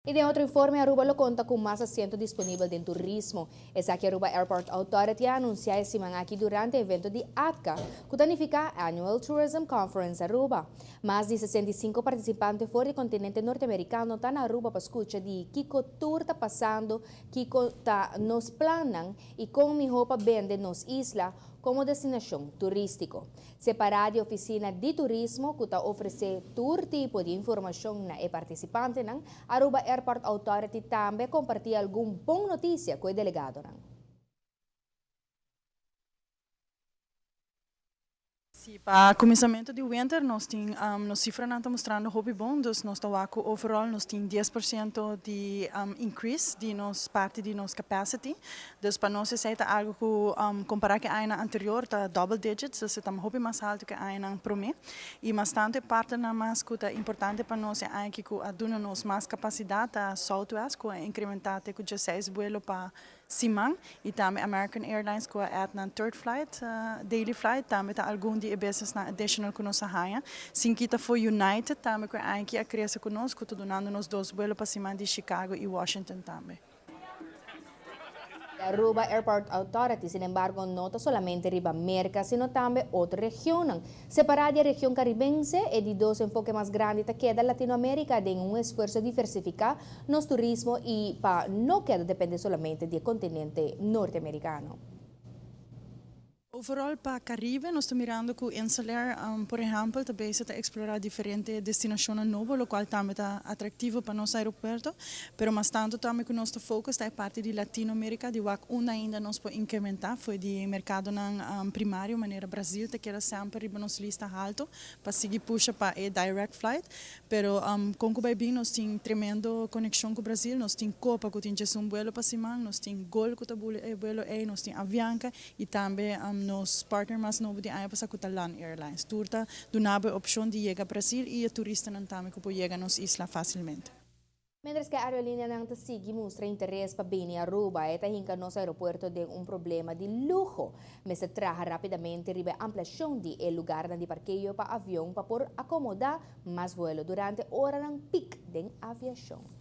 Y den otro informe, Aruba lo conta cu mas asiento disponibel den turismo. Esaki Aruba Airport Authority a anuncia e siman aki durante e evento di ATCA, cu ta nifica Annual Tourism Conference Aruba. Mas di 65 participante for di continente norteamericano ta na Aruba pa scucha di kico tur ta pasando, kico ta nos plannan y con miho pa bende nos isla como destinacion turistico. Separa di oficina di turismo cu ta ofrece tur tipo di informacion na e participantenan, Aruba Airport Authority tambe a comparti algun bon noticia cu e delegadonan. Si, pa cuminsamento di winter nos tin nos cifranan ta mustrando hopi bon, dus nos ta wak cu overall nos tin 10% di increase di nos parti di nos capacity. Dus pa nos esey ta algo cu compara cu e añanan anterior ta double digits, dus e ta hopi mas halto cu e añanan prome. Y mas tanto e partnernan mas cu ta importante pa nos e aña aki cu a duna nos mas capacidad ta Southwest cu a incrementa te cu 16 vuelo pa siman y tambe American Airlines cu a add nan third flight, daily flight, tambe ta algun di e businessnan additional cu nos a haya. Sin kita for United tambe cu e aña aki a crece cu nos cu ta dunando nos dos vuelo pa siman di Chicago y Washington tambe. Aruba Airport Authority, sinembargo, no ta solamente riba Merca, sino tambe otro regionnan. Separa di e region Caribense, e di dos enfoke mas grandi ta keda Latinoamerica den un esfuerso diversifica nos turismo y pa no keda depende solamente di e continente norteamericano. Overall pa Caribe nos ta mirando cu Insel Air, por ehempel, ta bezig ta explora diferente destinacionnan nobo, locual tambe ta atractivo pa nos aeropuerto, pero mas tanto tambe cu nos ta focus ta e parti di Latinoamerica, di wak unda ainda nos por incrementa for di mercadonan primario, manera Brasil ta keda semper riba nos lista halto pa sigui pusha pa e direct flight. Pero con cu bay bin, nos tin tremendo conexion cu Brasil, nos tin Copa cu tin 11 vuelo pa siman, nos tin Gol cu ta vuelo ey, nos tin Avianca y tambe nos partner mas nobo di aña pasa cu ta LAN Airlines. Tur ta duna bo e opcion di yega Brasil y e turistanan tambe cu por yega nos isla facilmente. Mientras cu e aerolineanan ta sigui mustra interes pa bini Aruba, e ta hinca nos aeropuerto den un problema di luho. Mester traha rapidamente riba e ampliacion di e lugarnan di parkeo pa avion pa por acomoda mas vuelo durante oranan peak den aviacion.